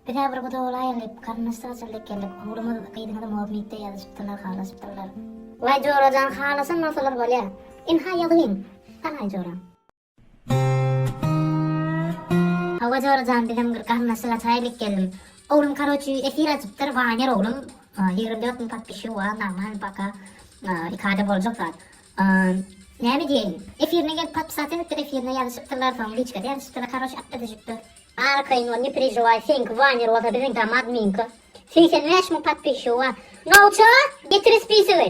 Biz-ä bir guda bolaýaly, garyndaşlyk açaly diýip geldik. Oglumyz, gyzyňyzy Mobmytda ýazyşypdyrlar, halaşypdyrlar. Waý jora jan, halaşan bolsalar bolýa. Ynha ýazygyň. Salaý joram. Hawa jora jan, bizem bir garyndaşlyk açaýaly diýip geldim. Oglum karoçi efir açypdyr, waner oglum. 24 müň podpisçigi bar, normal paka. Ikada boljak zat. Näme diýeýin? Efirine gelip podpisat edipdir, efirine ýazyşypdyrlar, soň liçkada ýazyşypdyrlar, karoçi atda düşüpdir. Arkaýyn bol, ne perežiwaý, seňki waner bolsa biziňkem adminka. 85 müň podpisçigi bar. Nowça, getir spisogy.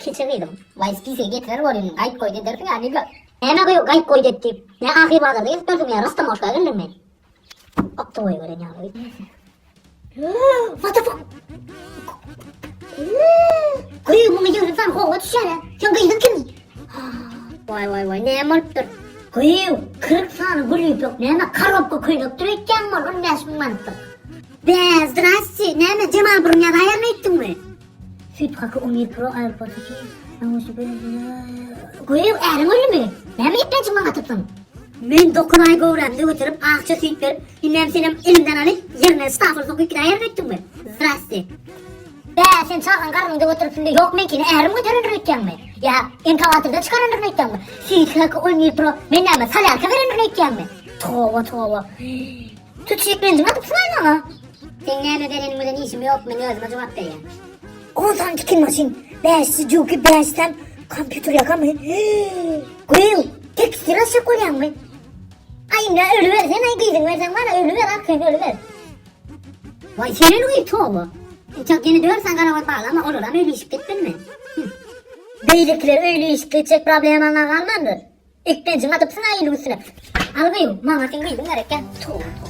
Kiçi gyzym. Waý spisigi getirer bolýyn, gaýyp goýdy edersiň-ä, nige? Näme gyýw, gaýyp goýdy et diýip. Ne ahyr bazarda gezip ýörsüň ýa rastamoşka geldiňmi? Optowoý gören ýaly. What the fuck? Gyýw, muňa 20 sany howwa düşýär-ä. Sen gyzyň kim? Waý waý waý, näme bolupdyr? Gyýw, 40 sany gül ýüpek, näme korobka köýnekdir öýtýäňmi ol 15 müň manatdyr. Bä, zdrasти, näme Jemal burun ýazaýarmy öýtdüňmi? Süýt haky on bir pro airport iki Göýä äriň öldümi? Näme eklenjiň maňa atypsyň? Men 9 aý göwrämde göterip, akja süýt berip, indem senem elimden alyp, ýerine stafyl sokup gidäýerin öýtdüňmi? Zdrasti. Bä, sen çagaň garnyňda göteripsiň-de, ýok meňkini ärim göterendir öýtýäňmi? Ýa inkubatordan çykarandyr öýtýäňmi? Süýt haky on bir pro, men näme, solýarka berendirin öýtýäňmi? Toba, toba. Tut eklenjiňi atypsyň-aý maňa. Seň näme bereniň bilen işim ýok, men özüme jogap berýän. On sany tikin maşyn, bäşisi juki, bäşisem kompýuter ýakamy? Gyýw, tekstil açjak bolýaňmy? Aý indi ölüber sen aý gyzyň berseň bana ölüber arkaýyn ölüber. Waý sen öl gyz toba. Intak ýene dört sany garagöz baglama olaram öýli işik gitmedimi? Beýlekiler öýli işik gitjek problemaňa galmandyr. Eklenjiňi atypsyň-a iliň üstüne. Al gyýw, maňa seň gyzyň gerek gel. Toba toba.